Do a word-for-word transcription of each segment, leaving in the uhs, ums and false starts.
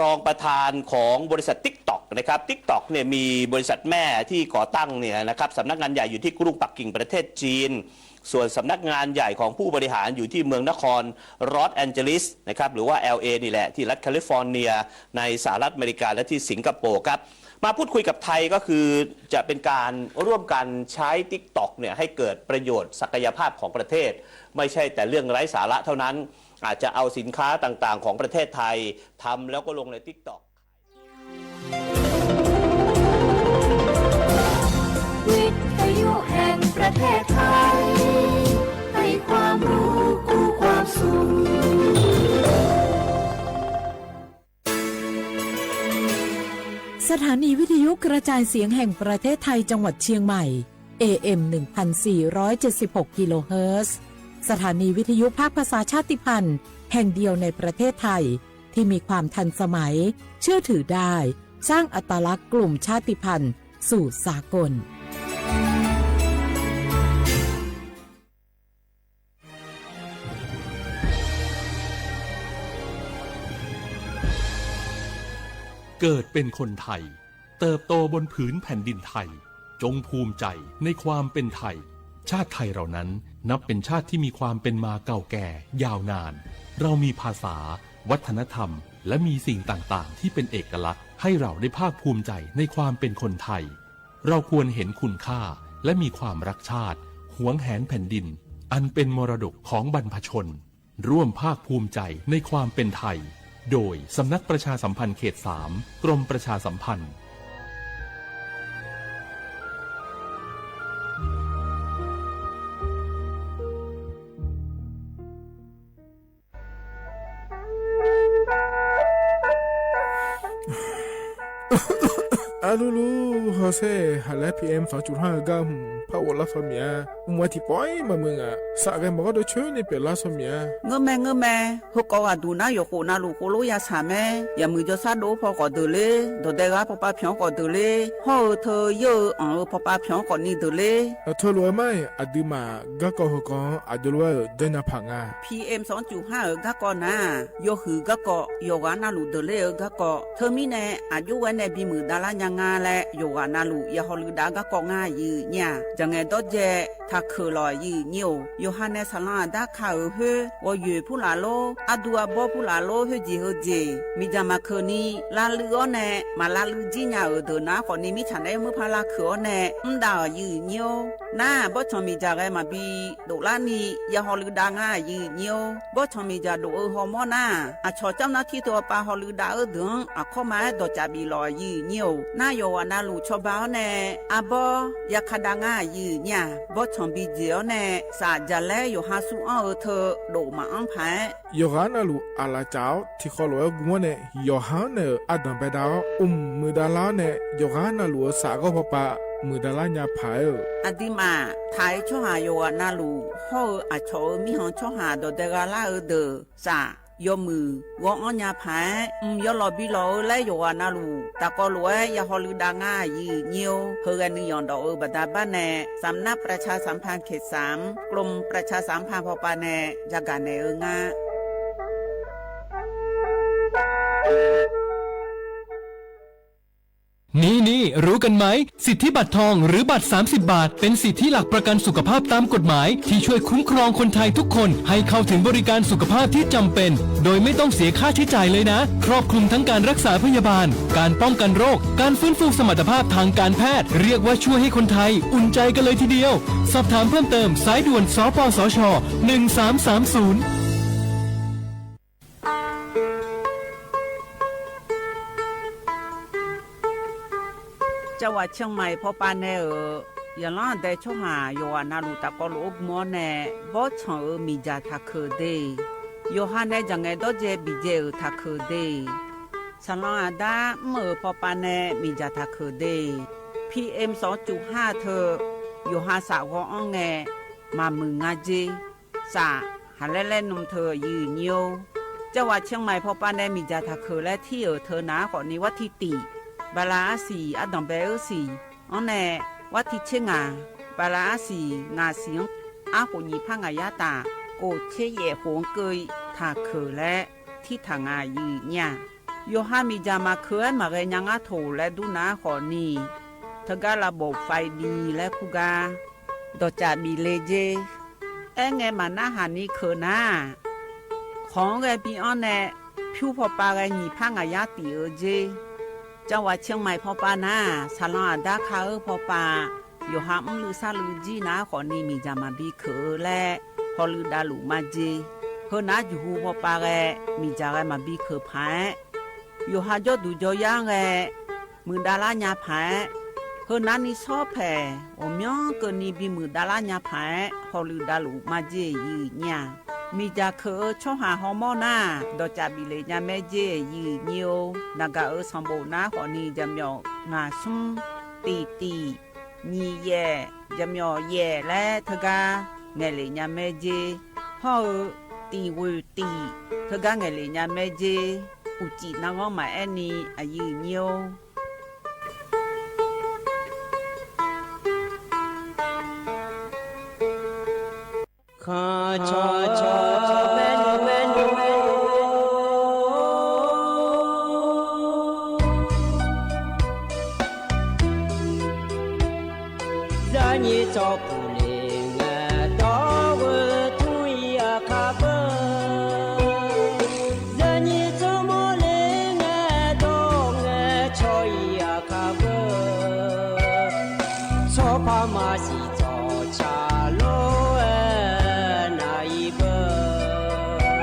รองประธานของบริษัท TikTok นะครับ TikTok เนี่ยมีบริษัทแม่ที่ก่อตั้งเนี่ยนะครับ สำนักงานใหญ่อยู่ที่กรุงปักกิ่งประเทศจีน ส่วนสำนักงานใหญ่ของผู้บริหารอยู่ที่เมืองนครลอสแอนเจลิสนะครับ หรือว่า แอล เอ นี่แหละ ที่รัฐแคลิฟอร์เนีย ในสหรัฐอเมริกา และที่สิงคโปร์ครับ มาพูดคุยกับไทยก็คือจะเป็นการร่วมกันใช้ TikTok เนี่ยให้เกิดประโยชน์ศักยภาพของประเทศ ไม่ใช่แต่เรื่องไร้สาระเท่านั้น อาจจะเอาสินค้าต่างๆของประเทศไทยทำแล้วก็ลงใน TikTok วิทยุแห่งประเทศไทย ให้ความรู้คู่ความสุข สถานีวิทยุกระจายเสียงแห่งประเทศไทยจังหวัดเชียงใหม่ เอ เอ็ม หนึ่งพันสี่ร้อยเจ็ดสิบหก กิโลเฮิรตซ์ สถานีวิทยุภาคภาษาชาติพันธุ์แห่งเดียวในประเทศไทย ที่มีความทันสมัย เชื่อถือได้ สร้างอัตลักษณ์กลุ่มชาติพันธุ์สู่สากล เกิดเป็นคนไทย เติบโตบนผืนแผ่นดินไทย จงภูมิใจในความเป็นไทย ชาติไทยเรานั้นนับเป็นชาติที่มีความเป็นมาเก่าแก่ยาวนาน เรามีภาษา วัฒนธรรม และมีสิ่งต่างๆที่เป็นเอกลักษณ์ให้เราได้ภาคภูมิใจในความเป็นคนไทย เราควรเห็นคุณค่าและมีความรักชาติ หวงแหนแผ่นดิน อันเป็นมรดกของบรรพชน ร่วมภาคภูมิใจในความเป็นไทย โดยสำนักประชาสัมพันธ์เขตสาม กรมประชาสัมพันธ์ Arlulu hawsher haq laer P M สองจุดห้า eu gar hmq par ghoflar tawq mia. Mq-a tiqpawf-ir maqmuiq ngaq. Safghae maqgawr deuq coer ni pyeuflar tawq mia. Ngeurmae ngeurmae, heukawv ghaqduq nar yawqkhof navluf khoerlof yashaq mae. Yaqmuiq jawrshar dov-awr paw khawf deuq ler, dawqdae ghar pawpav pyanq-awr khawf deuq ler, hawr-eu teu yeur-eu anq-eu pawpav pyanq-awr khawf ni deuq ler. Aqtawlof-aer mar-iq aqduimaf garkawv heukawv-anr aqjox lof-aer-euq janrnya paq nga. P M สองจุดห้า eu garkawv nar-aq, yawhuiq garkawv yawqghaq navluf deuq ler-eu garkawv. Teumirnae aqjox ghae nae bimuiq davlar nya nga laer yawqghaq navluf ya hawluiv dav garkawv ngar aqyuif nyir-aq, jaqngaeq dawrdzae taqkeuq lawq aqyuif nyir-or. Yawqha nae saqlanr aqdar ka-euq khoer, ghawqyoeq purlaf lor, ardu arbawr purlaf lor, khoerjeq heujeq miqdzaq maqkeuv ni lavluiv-awr nae, maq lavluiv jir nya-euq deuq nar khawf ni mirtsaq naeq-aer murpar lavkeuv-awr nae mr dav-euq aqyuif nyir-or. Nar-aq, bawrtsanq miqdzaq ghae maqbi doflar ni ya hawluiv dav ngar aqyuif nyir-or. Bawrtsanq miqdzaq dof-eu hawmawr nar-aq, aqcawq camr nar tir teu-awr pav hawluiv dav-eu deuq-anr aqkawr ma-aer dawqcaf bif lawq aqyuif nyir-or. Nar yawqghaq navluf cawba-awr nae arbawr yaka dav ngar aqyuif nyir-aq, bawrtsanq bi jeq-awr nae saf jaqlaer yawqha sur anr-eu teu dof maqanr paq-aer, yawqghaq navluf aqlaf caf-awr tiqkhawf lof-aer gm-awr nae yawqha-anr naeq-euq ardanq baedav-awr, mq muiqdav lar-awr nae yawqghaq navluf-euq saf ghawr pawpav muiqdav lar nya paq-aer-euq. Aqduimaf taq-aer tsawrhaq yawqghaq navluf hawr-eu aqcawq-euq mirkhanq tsawrhaq dawqdae gha lar-eu deuq saf yawmuiq ghawr-anr nya paq-aer, mq yawlawq bi lawq-eu laer yawqghaq navluf tafkawv lof-aer ya hawluiv dav ngar aqyuif nyir-or. Heughae nuiyanq dawf-eu baqda bar nae สำนักประชาสัมพันธ์เขตสาม กรมประชาสัมพันธ์พป nae jagaq naeq-eu nga. นี่นี่ รู้กันไหม สิทธิบัตรทอง หรือบัตร สามสิบ บาท เป็นสิทธิหลักประกันสุขภาพตามกฎหมาย ที่ช่วยคุ้มครองคนไทยทุกคนให้เข้าถึงบริการสุขภาพที่จำเป็น โดยไม่ต้องเสียค่าใช้จ่ายเลยนะ ครอบคลุมทั้งการรักษาพยาบาล การป้องกันโรค การฟื้นฟูสมรรถภาพทางการแพทย์ เรียกว่าช่วยให้คนไทยอุ่นใจกันเลยทีเดียว สอบถามเพิ่มเติม สายด่วน สปสช หนึ่งสามสามศูนย์ Cawqghaq Ciangmaiq pawpav nae-euq yaqlanr aqdae tsawrhaq yawqghaq navluf tafkawv lof-aer gm-awr nae bawrtsanq-euq miqdzaq taqkeuq de, yawqha nae jaqngaeq dawrdzae biqdzae-euq taqkeuq de, saqlanr aqdar mr-euq pawpav nae miqdzaq taqkeuq de, P M สองจุดห้า teu yawqha saf ghawr-anr ngae maqmuiq nga jer, saf haqlaer laer nm teu aqyuif nyir-or. Cawqghaq Ciangmaiq pawpav nae miqdzaq taqkeuq laer tir-euq teu nar khawf ni war tir tif, bala arsiq ardanq bae-eu siq-anr nae war tir tser ngaq, bala arsiq ngaq siq-anr arkhof nyiq par ngaq yar taf, khof tser yaef khof-anr keuv-i taqkeuq laer tir taq nga aqyuif nyir-aq. Yawqha miqdzaq maqkeuq-aer maqghae nya ngar toq laer dur nar khawfni, teugar lavbof faev bi laer kur gar dawqcaf bif le jer. Aerngae maqnarhaq ni keuq nar, kawq-anr ghae bi-anr nae pyur pawpav ghae nyiq par ngaq yar tif-eu jer. Cawvaq ciqmaiq pawpav nar, saqlanq aqdar ka-eu pawpav-aq, yawqha mrluiv sarluiv jir nar khawfni miqdzaq maqbi keuq-eu laer hawluiv davluf majeq. Heu nar juqhu pawpav ghae miqdzaq ghae maqbi keuq paq-aer, yawqha jawrduq jawryar-anr ghae muiqdav lar nya paq-aer, heu nar ni shawr paeq ghawqmyanr keuvni bimuiq dav lar nya paq-aer hawluiv davluf majeq-iq nyir-aq, miqdzaq keuq-eu tsawrhaq hawmawr nar dawqcaf bif le nya mae jer-iq nyir-or. Naqgaq-euq sanqbof nar khawfni jaqmyawf ngaq smr, tif tif, nyiq yaef, jaqmyawf yaef laer teugar ngaeqlef nya mae jer. Hawr-eu tif ghoeq tif teugar ngaeqlef nya mae jer. Uqcif narghanr maqaer ni aqyuif nyir-or. Khanqcawq cawq maernmr maernmr Zaqnyiq tsawrpuq le ngae dawr ghoe tmr-ir aqkar beu. Zaqnyiq tsawrmawr le ngae dawr ngae caw-ir aqkar beu. Tsawrpar maqsiq tsawrca lof-aer nar-ir beu.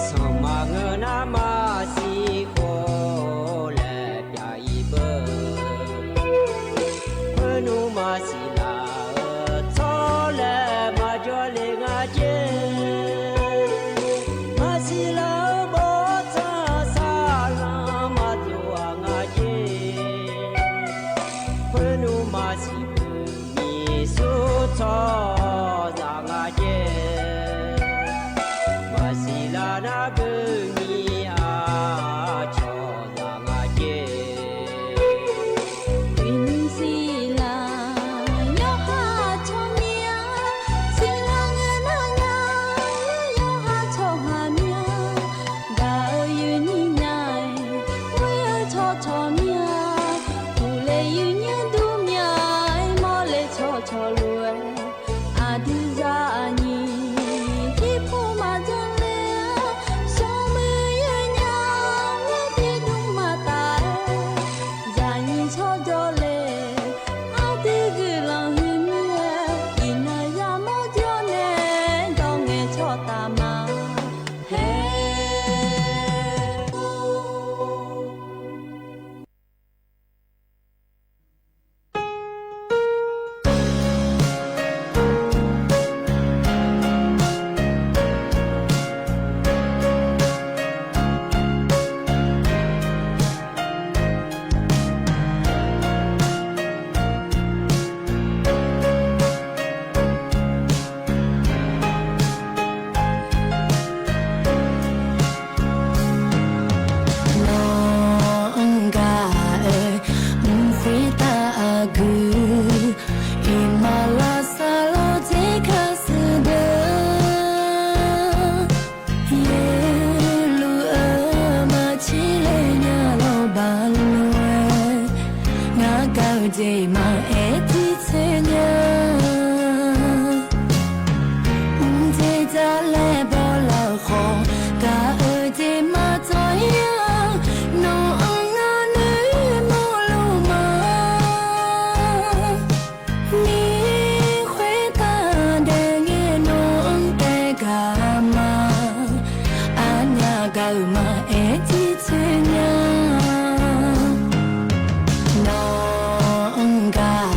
Sanqma ngeur nar maqsiq khof laer pyav-ir beu. Khoernmr maqsiq laf-eu tsawrlaeq maqjawr le nga jer. Maqsiq laf-eu bawrtsanq saqlanq maqdov-aq nga jer. Khoernmr maqsiq beu nyiq sur tsawrhaqzaq nga jer. Maqsiq laf nar beu nyiq aqcawq zaq nga jer. Uiqnymr siqlar yawqha tsawrmyanr, siqlar ngae nar nya yawqha tsawrhaq myanr. Gaq-eu yuifnyir nya-aer, ghoer-eu tsawrcawq myanr, uqle yuifnyir dur myanr-aer, mawrle tsawrcawq lof-aer, aqdui zaqnyiq tiqpov maqdzanr ler-a, smrmuiq yawnyaf-anr tiqdmr maqtaf-aer, zaqnyiq tsawrjawr le, aqdui guiqlanq huiqmir-aer, iqnan yamawr jawr nae dawr ngae tsawrtaf ma. Haer. Nawq-anr gaq-aer mq khoertav aqgeu, iqmalavsar lawr dzer kar sheuqdeuq. Yaerluf-eu maqtser laer nya lawq baq lof-aer, ngar gaq-eu jeq maqaer tiqtsoeq nya. Mqdzer dzar laer bawlar-eu khawf, gaq-eu jeq maqdzawr-ir-a. Nawq-anr ngar noeqmawr luf ma. Miqkhoer taq daef ngae nawq-anr taef gaq ma. Aqnyaf gaq-euq maqaer tiqtsoeq nya. Nawq-anr gaq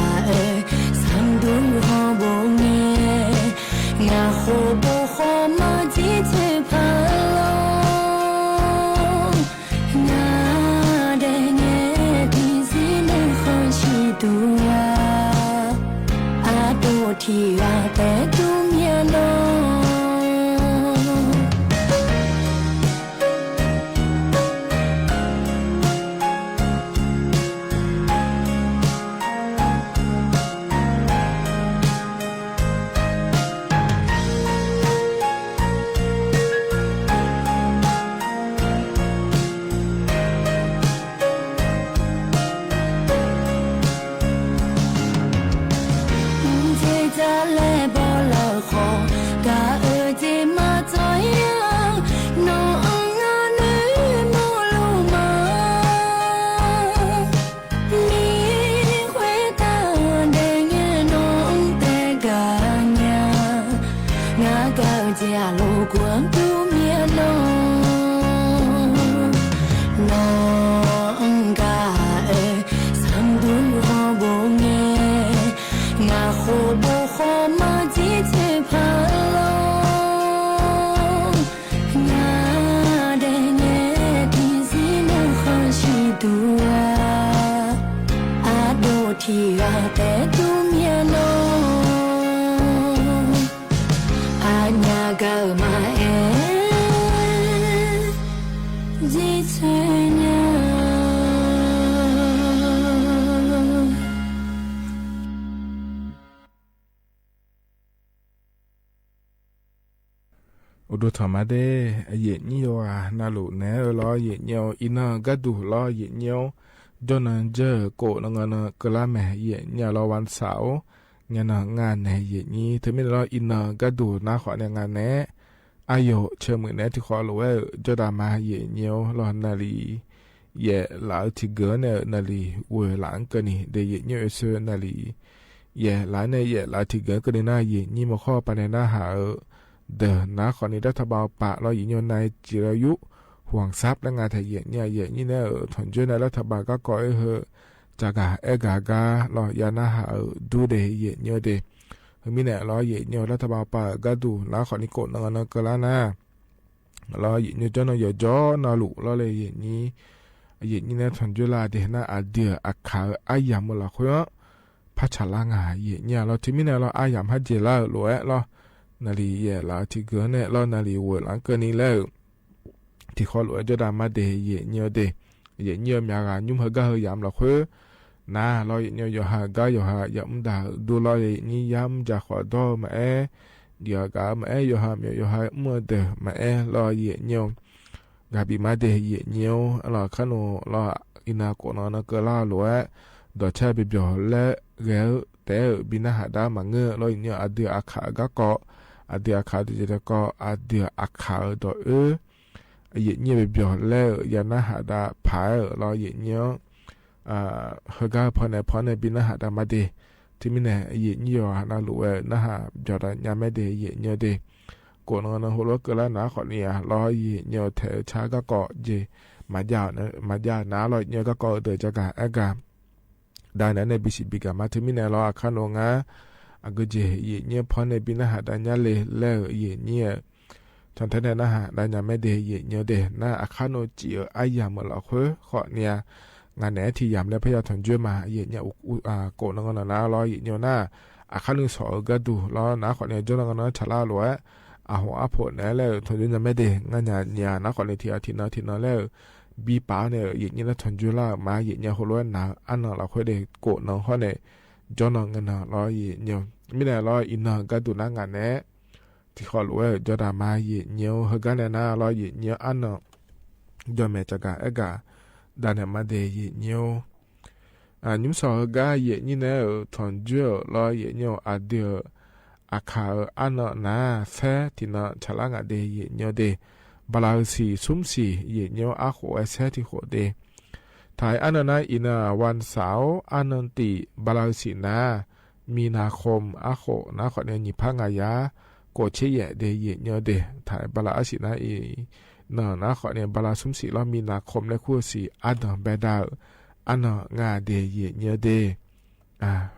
Aqtaeq dur myav nawr, aqnyaf gaq-euq maqaer, jirtsoeq nya. Uqduq tanqma de, yaeqnyir yawqghaq navluf naeq-aer-eu lawr yaeqnyir-awr, iqnan-eu gharduq lawr yaeqnyir-awr, jawrnan dzeur-euq kof nan ngaq nan keuvlar mae yaeqnyir-a lawr วันเสาร์-or, ngaenan ngaq naeq yaeqnyir teumirnae lawr iqnan-eu gharduq nar khawf nae ngaq naeq-aer, aqyawf caermuiq naeq-aer tiqkhawf lof-aer-euq jawrdaq ma yaeqnyir-awr lawr naqliq yaef laf-eu tiqgeuf-anr nae-euq naqliq ghoeq laf-anr keuvni de yaeqnyir oesoe naqliq yaef laf-anr nae yaef laf-eu tiqgeuf-anr keuvni nar yaeqnyir maqkhawr pavnae narhaq-eu deuq nar khawfni รัฐบาล paf lawr yaeqnyir-awr nar-aer civ lawr yur หวังทรัพย์ laer nga taeq yaeqnyir-a yaeqnyir nae-euq tanqjoer nae รัฐบาล garkawv aer heu caqgaq aergaq gar lawr ya narhaq-euq dur de yaeqnyir-awr de. Heumirnae lawr yaeqnyir-awr รัฐบาล paf-euq gharduq nar khawfni kof nan nan keuvlar nar lawr yaeqnyir jawrnan yawqjawr navluf lawr le yaeqnyir, yaeqnyir nae tanqjoer lar de nar aqdui-euq aqkaq-eu aryamq-eu lafkhoer-anr par tsaqlar nga yaeqnyir-a lawr teumirnae lawr aryamq har jeq lar-euq lof-aer lawr naqliq yaef laf-eu tiqgeuf-anr nae lawr naqliq ghoeq laf-anr keuvni laer-euq tiqkhawf lof-aer jawrdaq ma de yaeqnyir-awr de. Yaeqnyir-eu myaqghaq nymr heugar heu yamq lafkhoer nar lawr yaeqnyir yawqha gar yawqha yamr daq-euq dur lawr yaeqnyir yamr jaq khawf dawr-eu maqaer, jeqghaq gaq-eu maqaer, yawqha myawf yawqha mr-eu deuq maqaer lawr yaeqnyir-awr gaq bif ma de yaeqnyir-awr lawr kharnoeq lawr iqnan kof nan nan keuvlar-eu lof-aer dawqcaer byaeqbyawq laer ghae-eu taef-aer-euq bi narhaq dar maqngeur lawr yaeqnyir-awr aqdui aqkaq-eu garkawv, aqdui aqkaq deuq jeq dae kawv aqdui aqkaq-eu dawq oer yaeqnyir byaeqbyawq laer-euq ya narhaq dav paq-aer-euq lawr yaeqnyir-awr heugar paw nae paw-anr nae bi narhaq dav ma de. Teumirnae yaeqnyir yawqha navluf-aer narhaq byawq dav nya mae de yaeqnyir-awr de. Kof nan nan heulof-aer keuvlar nar khawfni-a lawr yaeqnyir-awr taeq-eu car garkawv jeq maqjav nar lawr yaeqnyir-awr garkawv-eu deuq jagaq aergaq dav naeq-aer nae bisiq bigaq ma teumirnae lawr aqkar nov ngar aqgeujeq yaeqnyir paw-anr nae bi narhaq dav nya le laer-euq yaeqnyir-aer tanqtae nae narhaq dav nya mae de yaeqnyir-awr de nar aqkar nov cif-eu aryamq-eu lafkhoer khawfni-a ngaq naeq-aer tiq yamq laer parya tanqjoer ma yaeqnyir kof nan nan nar lawr yaeqnyir-awr nar aqkar nov sawq-eu gharduq lawr nar khawfni jawr nan nan tsaqlar lof-aer aqhawq arpoq naeq-aer laer-euq tanqjoer nya mae de ngar nya nya nar khawfni tiq yamq tiq nan tiq nan laer-euq bi paf-awr nae-euq yaeqnyir nar tanqjoer lar-euq ma yaeqnyir heulof-aer naq-eu arnan lafkhoer de kof nan hawr nae jawr nan ngae nan lawr yaeqnyir-awr mirnae lawr iqnan gharduq nar ngaq naeq-aer tiqkhawf lof-aer-euq jawrdaq ma yaeqnyir-awr heugar nae nar lawr yaeqnyir-awr arnan jawrmaeq caqgaq aergaq dav naeq ma de yaeqnyir-awr nymr sawq heugar yaeqnyir nae-euq tanqjoer-euq lawr yaeqnyir-awr aqdui-euq aqkaq-euq arnan nar saer tiqnan tsaqlar ngaq de yaeqnyir-awr de bala-eu siq smr siq yaeqnyir-awr arkhof-aer saer tiqkhof de taq-aer arnan nar iqnan-aq วันเสาร์-or arnan tif bala-eu siq nar มีนาคม arkhof nar khawfni nyiq par ngaq yar kof tser yaef de yaeqnyir-awr de taq-aer bala arsiq nar iqnan nar khawfni bala smr siq lawr มีนาคม laer kur-eu siq ardanq baedav-euq arnan nga de yaeqnyir-awr de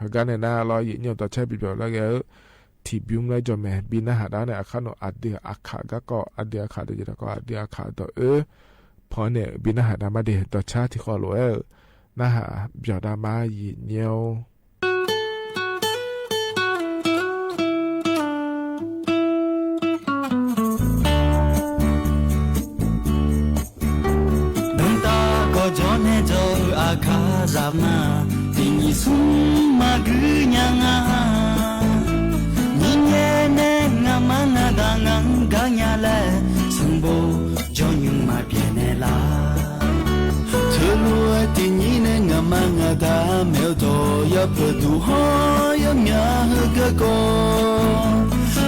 heugar nae nar lawr yaeqnyir-awr dawqcaer bibawq laer ghae-eu tiqbymr laer jawrmaeq bi narhaq dav nae aqkar nov aqdui aqkaq garkawv aqdui aqkaq dawq jeq dawq kawv aqdui aqkaq dawq oer paw-anr nae bi narhaq dav ma de dawqcaer tiqkhawf lof-aer-euq narhaq byawq dav ma yaeqnyir-awr Danqtav kawqjawr nae jawr-eu aqkar zaq ma, tiq nyiq smr maqguir nya nga. Nyir nyae nae ngaqma ngaqda ngaq-anr gar nya laer, sanqbof jawrnymr maqbyaeq naeq lar. Teulof-aer tiq nyir nae ngaqma ngaqda maeq-eu dawq yapeuq duq hawr yarmyaq heugar kawv,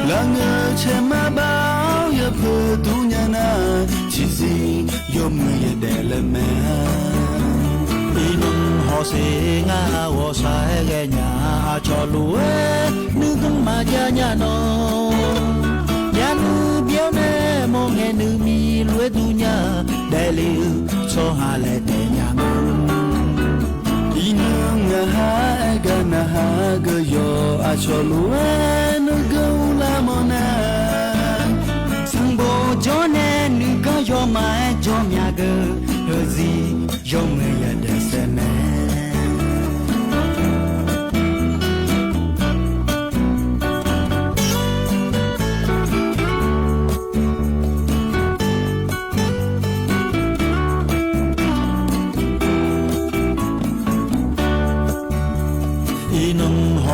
lafngeur caermar bav-awr yapeuq dur nya nar, tiqzir yawmuiq yadaef laer mae. Iqnan hawsher ngar ghawqshaq-aer ghaenya, aqcawq lof-aer nuiganr maqjav nya nawr, yar nuibyar nae mawrngae nuimiq lof-aer dur nya, daefle-eu tsawrhaq laer daefnya ma. Iqnan ngaqha aer gar naqha geu yawq, aqcawq lof-aer nuiganr urlar mawrnar, sanqbof jawr nae nuiganr yawmaf-aer jawr mya geu, heuzir yawmuiq yadaef saer mae.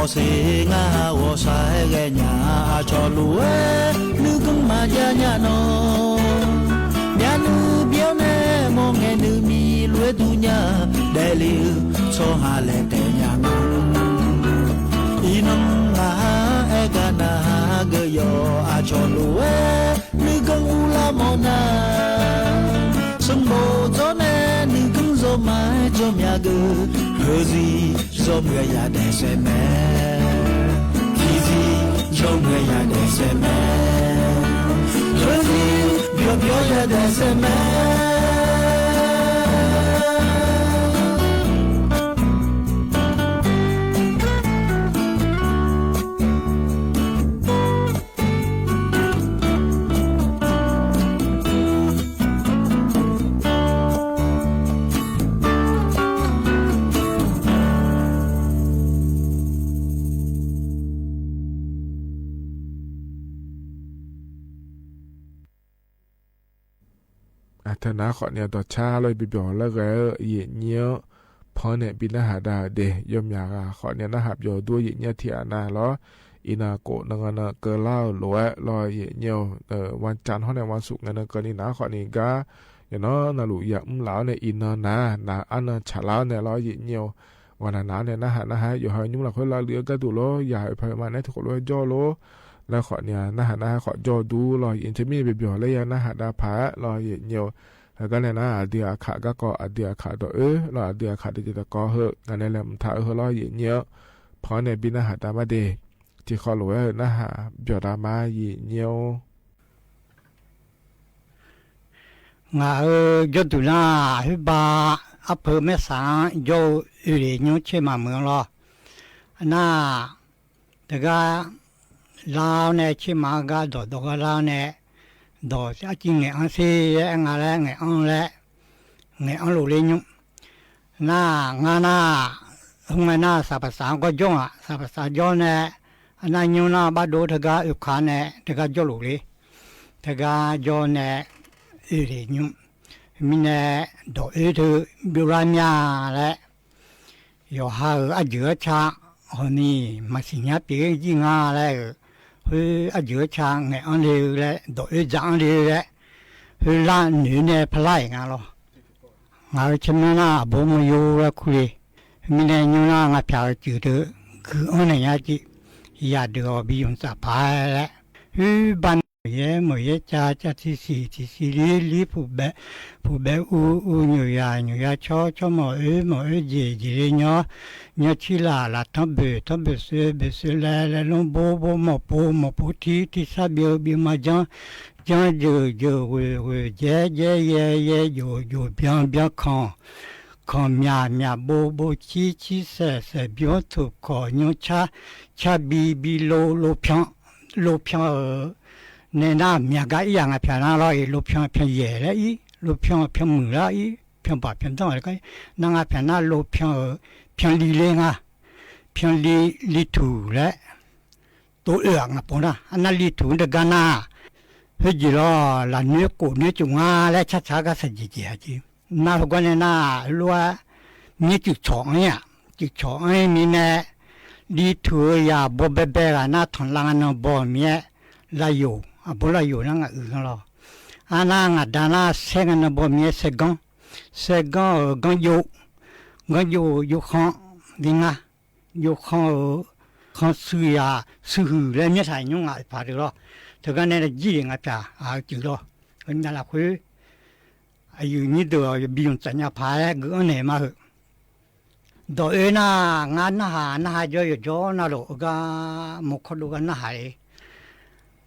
Hawseq ngar ghawqshaq-aer ghaenya, aqcawq lof-aer nuiganr maqjav nya nawr, myavnuiv byawr nae mawrngae nuimi lof-aer dur nya, daefle-eu tsawrhaq laeq taef nya nga. Iqnan ngaq-anr aer gar narhaq geuv yawf, aqcawq lof-aer nuiganr urlar mawf nar, sanqbof dzawr nae nuiganr zawr ma-aer jawr mya geu, heuzir zawr muiq-aer yadaef saef mae. Tiqzir zawr muiq-aer yadaef saef mae. Heuzir byawq byawq yadaef saef mae. Aqteu nar khawfni dawqcar lof-aer bibyawq laer ghae-eu yaeqnyir-anr panq nae bi narhaq dav-euq de, yawmyaq ghaq khawfni narhaq byawq dur-eu yaeqnyir-anr tiqghaq nav lawr. Iqnan kof nan nan keuvlar-euq lof-aer lawr yaeqnyir-eu, วันจันทร์ hawr nae วันศุกร์ ngae nan keuvni nar khawfni gar yawqnan navluf yamr laf-awr nae iqnan nar nar arnan tsaqlar-awr nae lawr yaeqnyir-eu, ghawqnaq naq-awr nae narhaq narhaq-aer yawqha nymr lafkhoer lavluiv-eu gharduq lor, yaq oeq paq oeq ma naeq-aer tiqkhof lof-aer jawr lor laer khawfni-a, narhaq narhaq-aer khawf jawr dur lawr yaeqnyir teumirnae byawq laer ya narhaq dav paq-aer lawr yaeqnyir-eu. Heugar nae nar aqdui aqkaq garkawv aqdui aqkaq dawq oer lawr aqdui aqkaq deuq jeq dawqkawv heu ngaq nae laeqhmq taq-eu heu lawr yaeqnyir-eu, panq-anr nae bi narhaq dav ma de. Tiqkawv lof-aer-euq narhaq byawq dav ma yaeqnyir-or. Ngaq-euq jawrduq nar, khoerba arpeu maershaq-anr jawr-eu oeq le nymr tser maqmuiq-anr lawr. Nar, teugar lar-awr nae tser maqanr gar dawqdawq gar lar-awr nae, dawq arciv ngaeq-anr sher-aer nga laer ngaeq-anr laer, ngaeq-anr lofler nymr. Nar, ngar nar, khoerngae nar saqpaqsaq-anr gawr jawr-aq, saqpaqsaq jawr nae, arnar nymr nar bardov teugar oekaq nae teugar jawrluf le. Teugar jawr nae oeq le nymr. Mirnae dawq oer teu byovlar mya laer, yawqha-euq arjeuq arca hawqni maqsiq nya pyeuf-ir jir nga laer-euq, khoer arjeuq arca ngaeq-anr le-eu laer dawq oer dzaq-anr le-eu laer, khoer lar noeq nae parlar-iq nga lawr. Ngaq-euq caermyanr nar aqbawr mawryo laer kur le. Mirnae nymr nar ngaq pyaq-euq cuif teu guiq-anr naeq nya jir, yadeuq-awq bi yamq tsaf paq-aer laer, khoerba maqyaer mawq yaer cav, cav tiqsiq tiqsiq lir, lir puqbaev, puqbaev uv, uv nyoq yaq, nyoq yaq cawr, cawr mawq oer, mawq oer jeq, jeq le nyawr, nyawr cir laq, laq tanr boeq, tanr boeq soev, boeq soev laev, laev lanr bor, bor mawq pov, mawq pov tir, tirsar byov, byov ma janr, janr jeuq, jeuq ghoeq, ghoeq jaer, jaer yaer, yaer jof, jof byan, byan kanq, kanq myaq, myaq bov, bov cir, cir saeq, saeq byanr toq kawq nymr car, car bi, bi lo, lo pyan, lo pyan-euq nae nar myaq gar ir-aq ngaq pyaq nar lawr-iq lo pyan pyan yaeq laer ir, lo pyan pyan muiq lar ir, pyan baq pyan danr-a nar ngaq pyaq nar lo pyan-euq pyan li le nga, pyan li, li tuq laer tov oe-aq ngaq pov nar, arnar li tuq-anr deugar nar, khoerjeq lawr lafnoer khof noer cuf nga laer carcaq-aer gar saqjeq jeq-a jeq. Nar heugar nae nar heulof-aer mir cuf cawq anr-ir-aq, cuf cawq anr-ir mirnae, li tuq-eu yaq baw baebae ghaq nar tanqlav nga nan baw-euq mir-aer, lavyoq aqbawr lavyoq nar ngaq uiq nga lawr. Arnar ngaq da nar saer nga nan baw mir-aer saerganr, saerganr-euq ganr jov, ganr jov jov khan, li nga, jov khan-euq khan sui yaq sui huiq laer myanr taq nymr ngaq oeq paq deuq lawr. Teugar nae jir le ngaq pyaq-aq-eu cuif lawr. Heu nav lafkhoer aqyuif nyir deuq-awq bi yamq tsaf nya paq-aer gui-anr naeq ma heu. Dawq oer nar, ngar narhaq narhaq jawr yawqjawr navluf-eu gar mawrkawr dov gar narhaq le.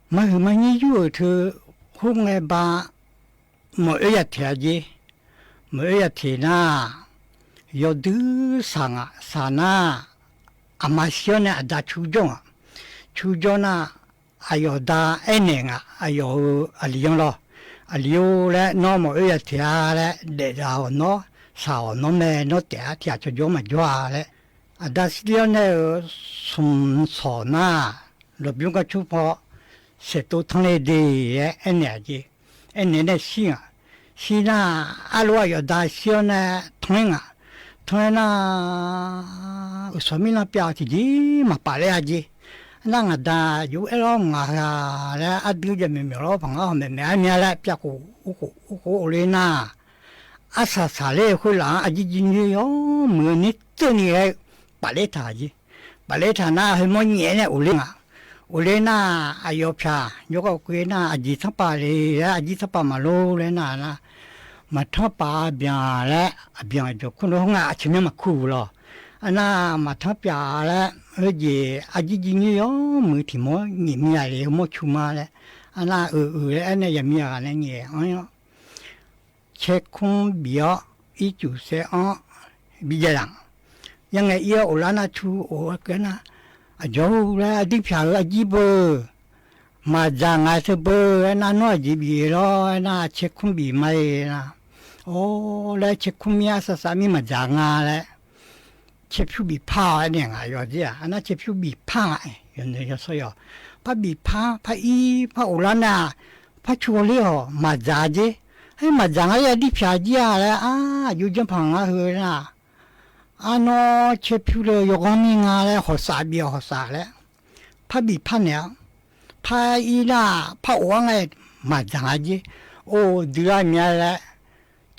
Maqhuiq maqnyir yur-euq teu khoerngae ba mawq oer ya teq-a jer. Mawq oer ya teq nar, yawdui saq ngaq saq nar, aqma shir-awr nae aqda cur jawr ngaq. Cur jawr nar, aqyawf da aernaeq ngaq, aqyawf-euq aqli-anr lawr. Aqli-or laer, nawr mawq oer ya teq-a laer daefzaq-awq nawr, saq-awq nawr mae, nawr taef-a tiq ghaq cawqjawr maqjawr-a laer. Aqda shir-awr nae-euq smq sawq nar, lawqbymr gar cur paw saeqtov tanr le de laer aernaeq-aq jeq. Aernaeq nae shir ngaq. Shir nar, arlof aqyawf da shir-awr nae tanr-ir ngaq. tanr-aer nar, uqsawq mirnan pyav-eu tiqjeq maqpaf ler-a jeq. Nar ngaq da jov-aer lawr ngaq heu-aq laer ardui jav maeqmaeq lawr paq ngar haw maeqmaeq-aer mya laer pyav khof urkhof urkhof ler nar, arsaq saqler-eu khoerlaf-anr arjir jir nyoer yawmuiq-eu ner tseuvni ghae-eu pafler taq jeq. Pafler taq nar, heumawr nyaef nae of ler nga. Of ler nar, aqyawf pyaq jawrgar of keuv nar, aqjeq tanrpaq le laer, arjir tanrpaq maqlor laer nar nar, maqtanr paf-a byan laer, aqbyan aqjawq kur nar, hawr nga aqcawq myanr maqkur-euq lawr. Arnar maqtanr pyaf laer, heujeq arjir jir nyoer yawmuiq tiq mawr nyaef mir-a le, heumawr cu ma laer. Arnar euq euq laer aernae yaqmir ghaq nae nyaef anr-awr, caerkmr bif-awr, ircuf saer-anr bijav laf. Yar ngae ir-awr of lar nar cu of-eu keuv nar, aqjawq-or laer ardir pyaq-eu arjir beu, maqdzaq nga teu beu aernar, nawr aqjeq bif-eu lawr aernar, caerkmr bif ma-e nar. Or laer caerkmr mir arsaq saq mir maqdzaq nga laer, caerpyur bif par-awr aernaeq nga yawqjeq-aq. Arnar caerpyur bif par nga-aer yawqnoeq yawshawr yawq, par bif par, par ir par of lar nar, par cu ler-awq maqdzaq jer. Aer maqdzaq ngar ir ardir pyaq jir-a laer, ar aqjox janrpaq ngar heu nar, arnawr caerpyur le yawghanr mir nga laer, hawqsaf bif-awq hawqsaf laer, par bif par naeq-awr, par ir nar, par of-ar nga-aer maqdzaq nga jer. Or, duilar mya laer,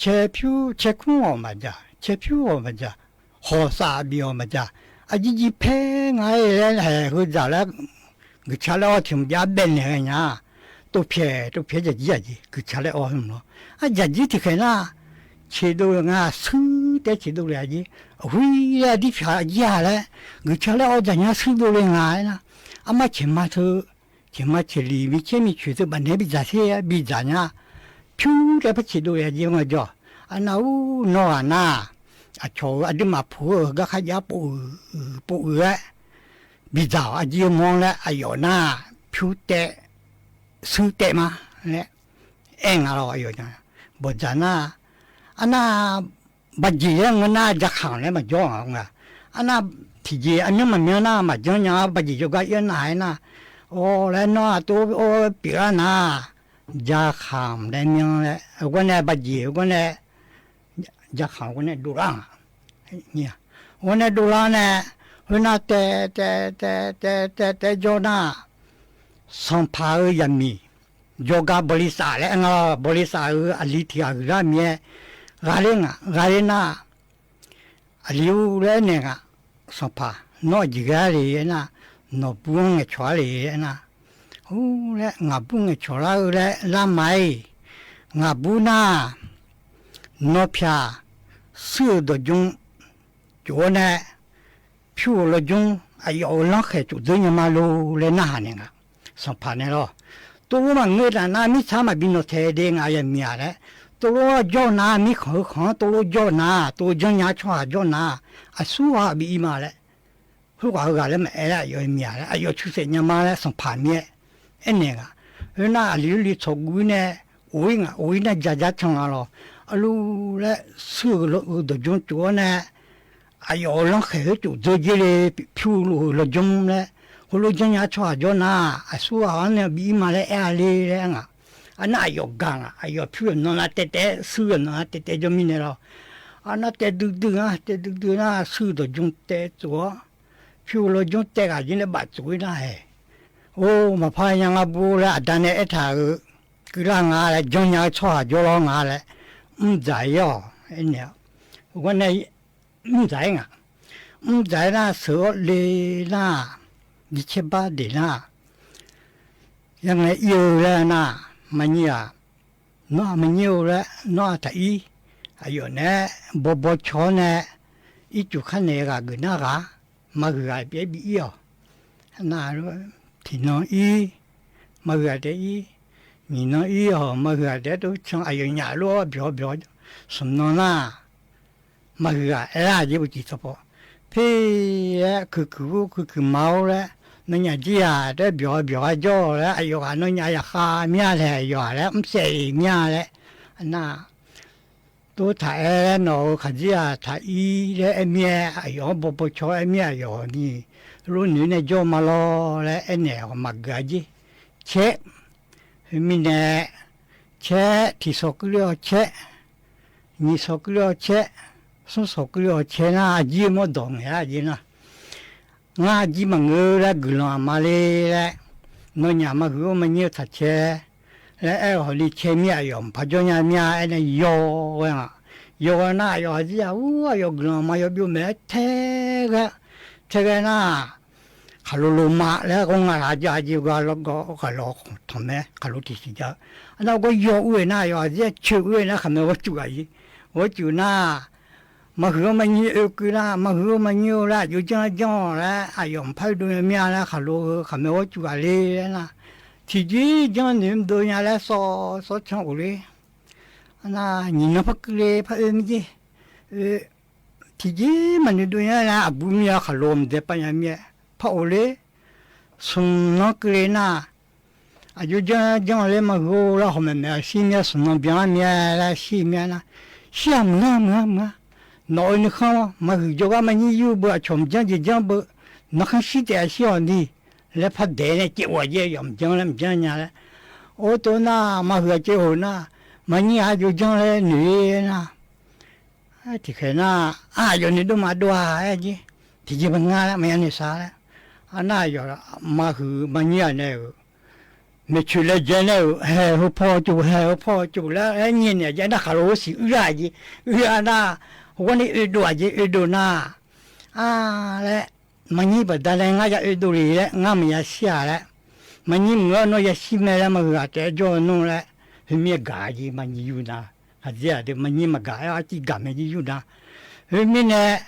caerpyur caerkmr-awq maqdzaq, caerpyur-awq maqdzaq, hawqsaf bif-awq maqdzaq, arjir jir paer nga-aer laer, haeq heu dzaq laer, guiqca laer-awr tiq hmq jav baenaeq ghae nya. Tov pyaeq tov pyaeq dzaq jir-aq jeq, guiqca laer-awr heu mq lawr. Ardzaq jir tiqkhaeq nar, ceqdov le nga, shuir taef-aer ceqdov le-a jer. Aqhuir laer ardir pyaq jir-a laer, guiqca laer-awr dzaq nya shuir dov le nga-aer nar, armar caeq ma teu, caeq ma caeq liq micaer micoeq teu bafnaeq-aer bidzaq sher-aer bidzaq nya. Pyur taef-aer par ceqdov le-a jer nga jawr. Arnar ur nawr ghaq nar, aqcawq-euq aqduimaf puq-eu garkar jav pov uiq pov uiq-aer bidzaq-awq arjir mawr laer aqyawf nar, pyur taef, shuir taef ma laer aer nga lawr. Aqyawf bawqdzaq nar, arnar, bajeq laer ngeur nar, jakamq laer maqjawr nga. Arnar, tiqjeq armyanr maqmyanr nar maqjanr nya-a, bajeq jawrgar ir-anr nar-aer nar, awr laer nawr-aq tov or pyeuflar nar, jakamq laer myanr laer, heugar nae bajeq heugar nae, jakamq heugar nae dovlar nga. Heugar nae dovlar nae, khoernar taev taev taev taev taev taev jawr nar, sanqpaq-euq zaqmiq, jawrgar bawqlirsaf laer aer nga, bawqlirsaf-euq aqli tiq ghaq huiqlar mir-aer, ghaqler nga, ghaqler nar, aqli-or laer aernaeq nga, sanqpaq nawr aqjeq ghae-ar le aernar, nawqbur-anr ngaeqcawq-ar le aernar, or laer ngaqbur ngaeqcawq lar-eu laer lar ma-iq, ngaqbur nar, nawr pyaq, shuir-euq dawqjmr cof-awr nae, pyur-euq lawrjmr aqyawf-euq lanrkhaeq cof dzeur nya ma lor laer narhaq naeq nga. Sanqpaq nae lawr, tovlof maqngeur taf nar mirtsaq maqbi nawq taeq de nga yamiq-aq laer, tovlof-anr jawr nar mirkhanq heu khanq-anr tovlof jawr nar, tovlof janrnya-ar tsawrhaq jawr nar, aqsur ghaq bi ir ma laer, khoerghaq heughaq laer maqaer laer aqyawf miq-aq laer aqyawf cusaef nya ma laer sanqpaq mir-aer aernaeq nga. Khoernar aqli-ar li tsawqguv-ir nae of-ir nga, of-ir nar jajar can nga lawr. Arlu laer shuir-euq dawqjmr cof-awr nae, aqyawf-euq lanrkhaeq khoer cof dzeur jer le, pyur luf-euq lawrjmr laer, heulof janrnya-ar tsawrhaq jawr nar, aqsur ghaq-anr nae bi ir ma laer aer-a le laer nga. Arnar aqyawf gaq nga, aqyawf pyur yawqnan nar taev taev-aer, shuir yawqnan nar taev taev jawr mirnae lawr. Arnar taev duidui nga, taev duidui nar shuir-euq dawqjmr taev tsof-awr, pyur lawrjmr taev ghaq jir nae baftsof ir nar-aeq, or maqpar nya ngar bur laer aqda nae aertaq-euq, keuvlar nga laer janrnya-eu tsawrhaq jawr lawr nga laer, mrdzaq-ir-awq aernaeq-awr, heugar nae mrdzaq-ir nga. Mrdzaq-ir nar sheuq-awr le nar, jicaer bar deq nar, yar ngae ir-eu laer nar, maqnyir-aq, nawr-aq maqnyir-eu laer nawr-aq taq ir, aqyawf naeq-aer bawbaw caw-awr nae, ircuf kar naeq ghaq geuf nar ghaq, maqhuiq ghaq pyeuf-aer bi ir-awq. Nar, tiqnan ir, maqhuiq ghaq taef ir, nyiq nan ir-awq, maqhuiq ghaq taef-aer tov can, aqyawf nyaf lof-awr byawq byawq, smq nan nar, maqhuiq ghaq aer-a jeq uqcif tawqpaw, per-aer kuiqkuiq-ur kuiqkuiq ma-ur laer, nawnyaf jir-aq taef-aer byawq byawq-aer jawr-awq laer, aqyawf ghaq nawnyaf yaqkhav mir-a laeq, aqyawf-aq laer mrsaev iq mir-a laer, nar, tov taq aer laer nawq-euq khaqdzer-aq taq ir laer aer mir-aer, aqyawf-anr bawbaw caw-aer aer mir-a, aqyawf ni, lof noeq nae jawr ma lawr laer aernaeq-awq maqgeuf-a jer. Caer, khoermirnae, caer tiq saw kuirler-awr caer, nyiq saw kuirler-awr caer, Smr sawq keuvle hawq cae nar, aqjir mawr dawq ngaeq-a jeq nar, ngar aqjir maqngeur laer guiqlanq aqma le laer, nawnyaf ma huiq-awr maqnyir-eu taq cae laer aer-eu hawq ni cae mir aqyawf mqpar jawr nya mir-a aernae yawghae-aq, yawghae nar aqyawf aqzir-aq ur aqyawf guiqlanq aqma yawbyov maeq-aer tae ghae, tae ghae nar, khaqlo lo ma laer ghawr nga laf ja jeq gar lawrgawv khaqlo tanq mae khaqlo tiqsiq ja-eu. Arnar gawr yaw ur-eu nar aqyawf aqzir-aer coeq ur-eu nar khaqmae ghawrcuf ghaq-ir, ghawrcuf nar Maqhuiq-awr maqnyir oekeuv nar, maqhuiq-awr maqnyir-eu laer aqjox janr janr-awq laer aqyawf mqpar oedov nya mir-a laer khaqlo heu khaqmae ghawrcuf ghaq le laer nar, tiqjeq janr noeq mrdov nya laer sawv sawv can of le. Nar nyiq nan par keuvle par oe mirjeq, oe tiqjeq maqnoeq dov nya laer aqbur mir-a khaqlo mqdae pav nya mir-aer par of le. Smq nan keuvle nar, aqjox janr janr-awq laer maqhuiq-awr laer hawq maeq maeq-a shir mir-a, smq nan byan-a mir-a laer shir mir-a nar, shir-aq maqngeur maqngeur maqngeur. Nawq-euq nuikhanr maqhuiq jawrgar maqnyir yur beu aqcawq mqjanr jeq janr beu, nanrkhanr shir taef-a shir-awq ni laer par daeq nae caev of-aq jeq yawf mqjanr laer mqjanr nya laer. Or tov nar maqhuiq-aq caev of nar, maqnyir aqjox janr laer noeq-ir nar, tiqkhaeq nar, aqyawf noeqdov maqdov-a aer jeq, tiqjeq maqnga laer maqya noeqshaq laer. Arnar aqyawf maqhuiq maqnyir-aq nae-euq maeqtsoeq laejae nae-euq haeq heu paw cof haeq heu paw cof laer aer nyae naeq-a jeq nar khaqlo-eu siq uir-aq jeq, uir-a nar, heugar ni oedov-aq jeq oedov nar, a laer, maqnyir baqdanae ngar ya oedov le laer ngar maqya shir-aq laer, maqnyir mq-anr nawr yashir mae laer maqhuiq-aq taef-aer jawr-eu nmr laer, khoermir-aer gaq-a jeq maqnyir yur nar, aqdzer-aq de maqnyir maqgaq-aer arciv gaq mae jir yur nar, khoermirnae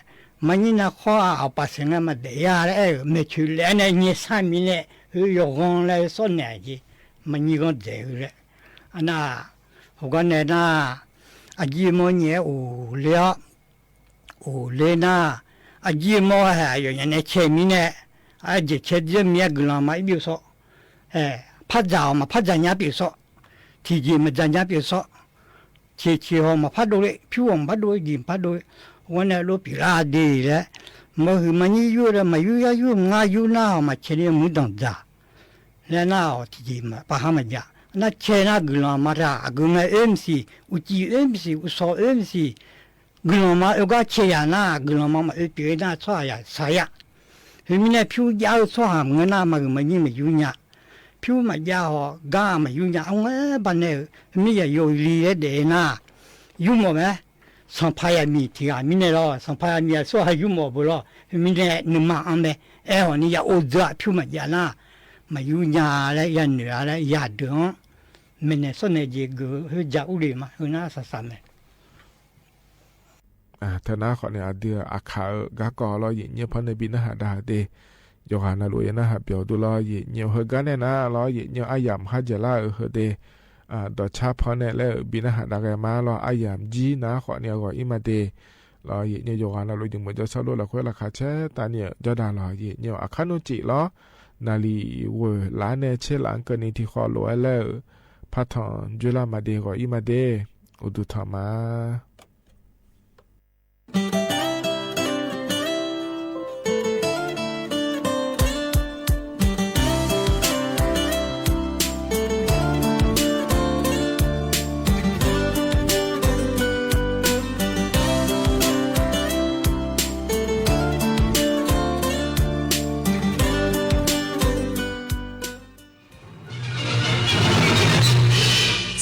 maqnyir nav khawr-aq awqpaf saeq ngae maqdaef ya laer aer-euq maeqtsoeq laef-aer nae nyae sar mirnae, heu yawqghan laer heu sawr naeq-aq jeq, maqnyir ghanr dzaeq-eu laer. Arnar, heugar nae nar, aqjir mawr nyaef-aer of ler-awr, of ler nar, aqjir mawr haeq aqyawf nya nae cae mirnae, aqjeq cae dzeur mir-aer guiqlanq ma ir byov sawr, par dzaq-awq maqpar dzaq nya pyeuf sawr, tiqjeq maqdzaq nya pyeuf sawr, ceqceq hawq maqpar dovle, pyur hawq maqpar dov, jeq maqpar dov, heugar nae lof pyeuflar de laer, maqhuiq maqnyir yur-eu laer maqyur yar yur ngar yur nar-awq maqcae ni muiqdanq dzaq laer nar-awq tiqjeq maqpar har maqjav. Nar cae nar guiqlanq ma taq aqgeu ngae oer maqsiq, uqcif oer maqsiq, uqshawq oer maqsiq, guiqlanq ma oe gar cae yaq nar guiqlanq ma maqoe pyeuf-ir nar tsawrhaq yaq shaq yar. Khoermirnae pyur jav-eu tsawrhaq maqngeur nar maqhuiq maqnyir maqyur nya. Pyur maqjav hawq gar maqyur nya. Arngae baqnaeq-euq khoermir yaq yawli laer daef-eu nar, yurmawf mae. Sanqpaq yaqmiq tiq ghaq mirnae lawr, sanqpaq yaqmiq aqsurghaq yurmawf beu lawr. Khoermirnae nuima anr mae. Aer hawq ni ya or dzeur-aq pyur maqjav nar, maqyur nya laer yanoeq-a laer yadeuq-anr maeqnaeq sawrnaeq jeq geuf-eu khoerja urle ma heu nar saqsaq mae. Teu nar khawf ni aqdui-euq aqkaq-eu garkawv lawr, yaeqnyir panr nae bi narhaq dav de. Yawqghaq navluf ya narhaq byawq dur lawr, yaeqnyir heugar nae nar lawr, yaeqnyir aryamq kharjaeq lar-euq heu de. Dawqcar panr nae laer-euq bi narhaq dav ghae ma lawr, aryamq jir nar khawf ni ghawq ir ma de. Lawr, yaeqnyir yawqghaq navluf jeq meuq jawr sharluf lafkhoer laqkhaq caer tavni-euq jawrdaq lawr, yaeqnyir aqkar nmr cif lawr, naqliq ghoeq lar nae tser laf-anr keuvni tiqkhawf lof-aer laer-euq partanq joerlar ma de, ghawq ir ma de. Uqduq tanq ma.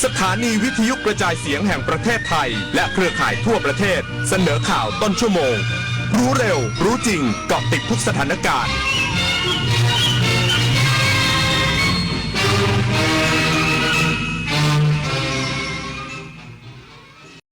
Sir สถานีวิทยุกระจายเสียงแห่งประเทศไทย และเครือข่ายทั่วประเทศ เสนอข่าวต้นชั่วโมง รู้เร็ว รู้จริง เกาะติดทุกสถานการณ์